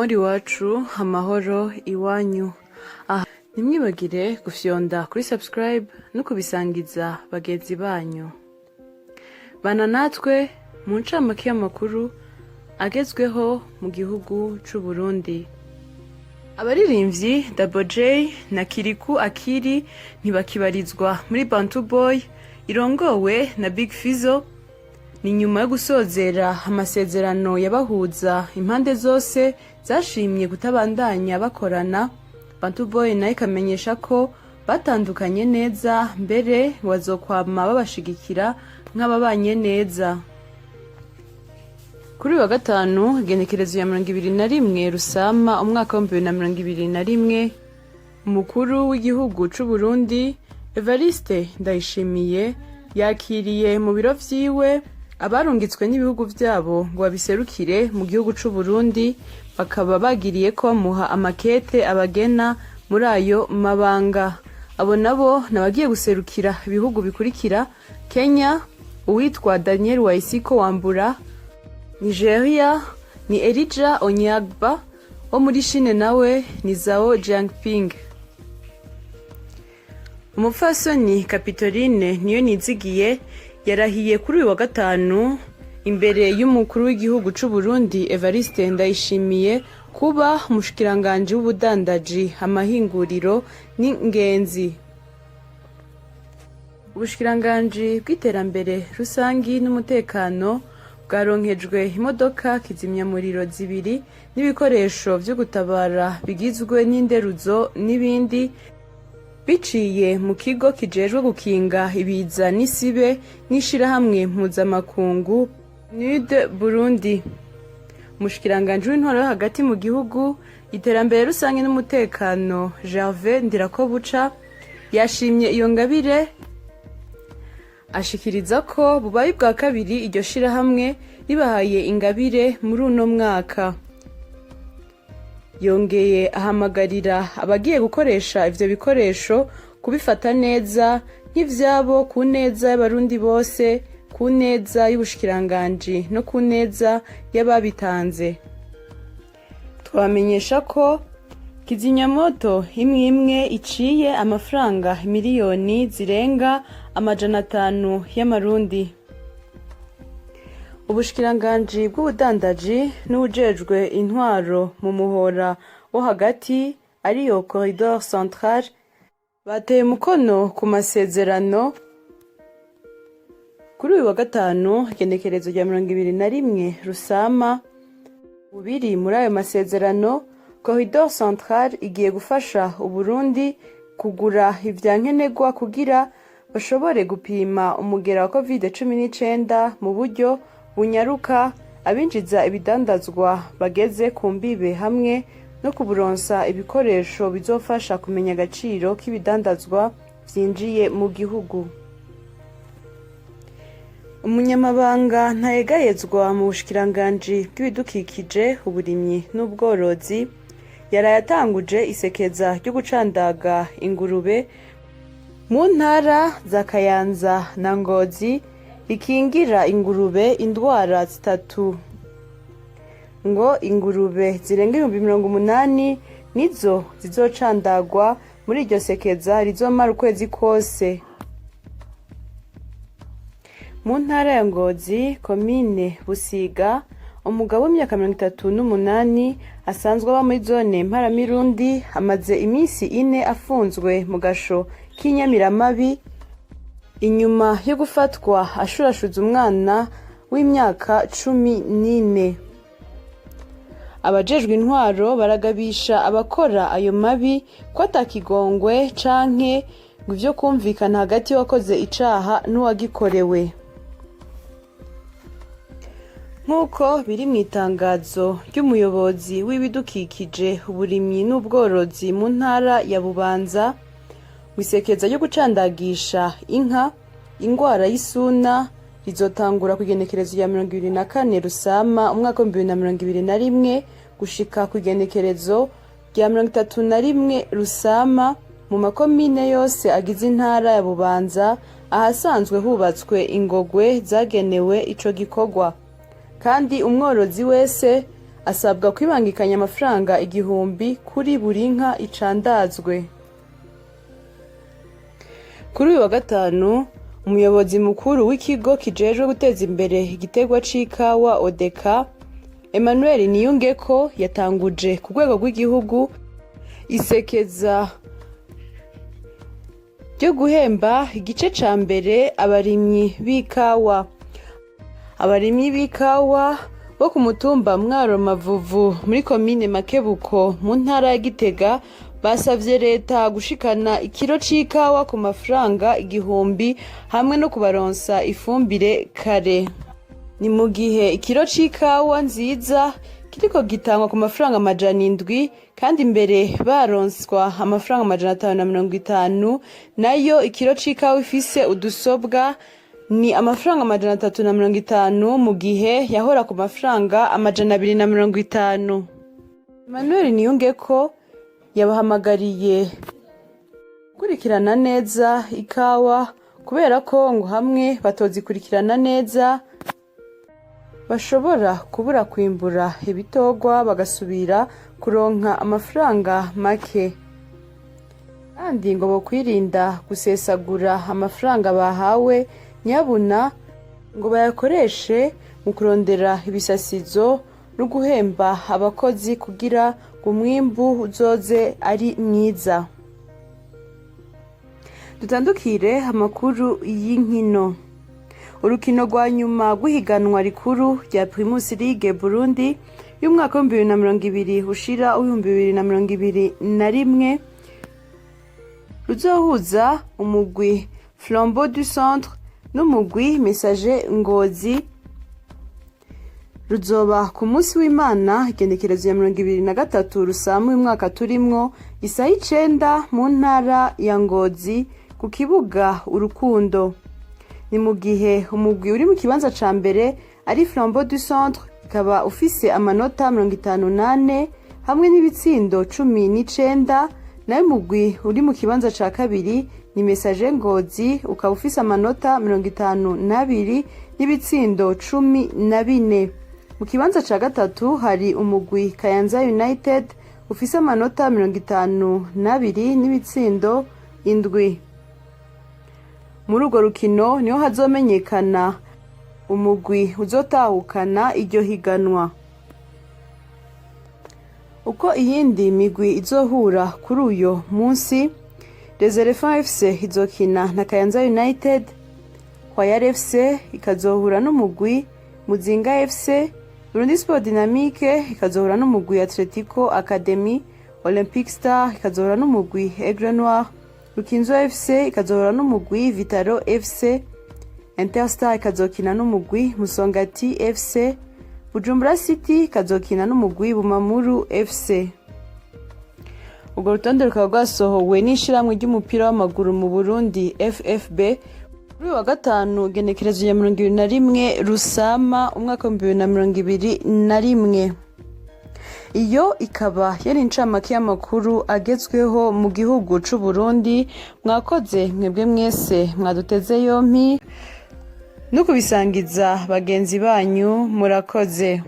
Amahoro iwacu, amahoro iwanyu. Aha ntimwibagire gufyonda kuri subscribe no kubisangiza bagenzi banyu. Bana natwe mu ncamake y'amakuru agezweho mu gihugu c'u Burundi. Abaririmbyi Double J na Kirikou Akili ntibakibarizwa muri Bantu Boy irongowe na Big Fizzo. Ni nyuma yo gusozera amasezerano yabahuza, impande zose zashimye kutabandanya bakorana. Bantu Boy nayo ikamenyesha ko batandukanye neza, mbere ngo bazokwama babashigikira nk'ababanye neza. Kuri uyu wa gatanu, igenekerezo ya 21 Rusama umwaka wa 2021, umukuru w'igihugu c'u Burundi Evariste Ndayishimiye yakiriye mu biro vyiwe abarungitswe n'ibihugu vyabo ngo babiserukire mu gihugu c'u Burundi, bakaba bagiriye ko bamuha amakete abagena muri ayo mabanga. Abo nabo ni abagiye guserukira ibihugu bikurikira: Kenya, uwitwa Daniel Waisiko Wambura; Nigeria ni Elijah Onyagba; wo muri Chine nawe ni Zhao Jiangping. Umupfasoni Capitoline niyo nizigiye yarahiye kuri uyu wa gatanu imbere y'umukuru w'igihugu c'u Burundi Evariste Ndayishimiye kuba umushikiranganji w'ubudandaji, amahinguriro n'ingenzi. Ubushikiranganji bw'iterambere rusangi n'umutekano bwaronkejwe imodoka kizimyamuriro zibiri n'ibikoresho vyo gutabara bigizwe n'inderuzo n'ibindi, biciye mu kigo kijejwe gukinga ibiza n'isibe n'ishirahamwe mpuzamakungu PNUD Burundi. Umushikiranganji w'intwaro yo hagati mu gihugu, iterambere rusange n'umutekano, Gervais Ndirakobuca, yashimye iyo ngabire, ashikiriza ko bubaye ubwa kabiri iryo shirahamwe ribahaye ingabire muri uno mwaka. Yongeye ahamagarira abagiye gukoresha ivyo bikoresho kubifata neza nk'ivyabo, ku neza y'Abarundi bose, ku neza y'ubushikiranganji no ku neza y'ababitanze. Twamenyesha ko kizimyamoto imwe imwe iciye amafaranga miliyoni zirenga 500 y'amarundi. Ubushikiranganji bw'ubudandaji n'uwujejwe intwaro mu muhora wo hagati, ariyo Corridor Central, bateye umukono ku masezerano kuri uyu wa gatanu, igenekerezo rya 21 Rusama. Bubiri muri ayo masezerano, Corridor Central igiye gufasha Uburundi kugura ivyankenerwa kugira bashobore gupima umugera wa COVID-19 mu buryo bunyaruka abinjiza ibidandazwa bageze ku mbibe, hamwe no kuburonsa ibikoresho bizofasha kumenya agaciro k'ibidandazwa vyinjiye mu gihugu. Umunyamabanga ntayegayezwa mu bushikiranganji bw'ibidukikije, uburimyi n'ubworozi yaraye atanguje isekeza ryo gucandaga ingurube mu ntara za Kayanza na Ngozi, rikingira ingurube indwara zitatu. Ngo ingurube zirenga 80,000 nizo zizocandagwa muri iryo sekeza rizomara ukwezi kose. Mu ntara ya Ngozi, komine Busiga, umugabo w'imyaka 38 asanzwe aba muri zone Mparamirundi amaze iminsi 4 afunzwe mu gasho k'inyamiramabi, inyuma yo gufatwa ashurashuza umwana w'imyaka 14. Abajejwe intwaro baragabisha abakora ayo mabi ko atakigongwe canke ngo ivyo kumvikana hagati y'uwakoze icaha n'uwagikorewe. Nk'uko biri mu itangazo ry'umuyobozi w'ibidukikije, uburimyi n'ubworozi mu ntara ya Bubanza, mw'isekeza ryo gucandagisha inka ingwara y'isuna rizotangura ku igenekerezo rya 24 Rusama umwaka wa 2021 gushika ku igenekerezo rya 31 Rusama, mu makomine yose agize intara ya Bubanza ahasanzwe hubatswe ingogwe zagenewe ico gikorwa, kandi umworozi wese asabwa kwibangikanya amafaranga 1000 kuri buri nka icandazwe. Kuri uyu wa gatanu, umuyobozi mukuru w'ikigo kijejwe guteza imbere igiterwa c'ikawa ODECA, Emmanuel Niyungeko, yatanguje ku rwego rw'igihugu isekeza ryo guhemba igice ca mbere abarimyi b'ikawa. Abarimyi b'ikawa bo ku mutumba Mwaro Mavuvu muri komine Makebuko mu ntara ya Gitega basavye leta gushikana ikiro c'ikawa ku mafaranga 1000 hamwe no kubaronsa ifumbire kare. Ni mu gihe ikiro c'ikawa nziza kiriko gitangwa ku mafaranga 700, kandi imbere baronswa amafaranga 550. Nayo ikiro c'ikawa ifise udusobwa ni amafaranga 350, mu gihe yahora ku mafaranga 250. Emmanuel Niyungeko yabahamagariye gukurikirana neza ikawa, kubera ko ngo hamwe batozikurikirana neza bashobora kubura kwimbura ibitorwa, bagasubira kuronka amafaranga make. Kandi ngo bokwirinda gusesagura amafaranga bahawe, nyabuna ngo bayakoreshe mu kurondera ibisasizo no guhemba abakozi kugira ngo umwimbu uzoze ari mwiza. Dutandukire amakuru y'inkino. Urukino rwa nyuma rw'ihiganwa rikuru rya Primus League Burundi y'umwaka w'2020 ushira w'2021 ruzohuza umugwi Flambeau du Centre n'umugwi Messager Ngozi ruzoba ku munsi w'Imana, igenekerezo ya 23 Rusama uyu mwaka turimwo, isaha 9 mu ntara ya Ngozi ku kibuga Urukundo. Ni mu gihe umugwi uri mu kibanza ca mbere ari Flambeau du Centre, ikaba ufise amanota 54 hamwe n'ibitsindo 19. Nayo umugwi uri mu kibanza ca kabiri ni Messager Ngozi, ukaba ufise amanota 52 n'ibitsindo 14. Mu kibanza ca gatatu hari umugwi Kayanza United, ufise amanota 52 n'ibitsindo 7. Muri urwo rukino niho hazomenyekana umugwi uzotahukana iryo higanwa. Uko iyindi migwi izohura kuri uyo munsi: Les Elephants FC izokina na Kayanza United, Royal FC ikazohura n'umugwi Muzinga FC, Burundi Sport Dynamique ikazohura n'umugwi Atletico Academy, Olympic Star ikazohura n'umugwi Aigle Noir, Rukinzo FC ikazohura n'umugwi Vitaro FC, Interstar ikazokina n'umugwi Musongati FC, Bujumbura City ikazokina n'umugwi Bumamuru FC. Urwo rutonde rukaba rwasohowe n'ishirahamwe ry'umupira w'amaguru mu Burundi, FFB, kuri uyu wa gatanu, igenekerezo ya 21 Rusama umwaka w'2021. Iyo ikaba yari incamake y'amakuru agezweho mu gihugu c'u Burundi. Mwakoze mwebwe mwese mwaduteze yompi no kubisangiza bagenzi banyu. Murakoze.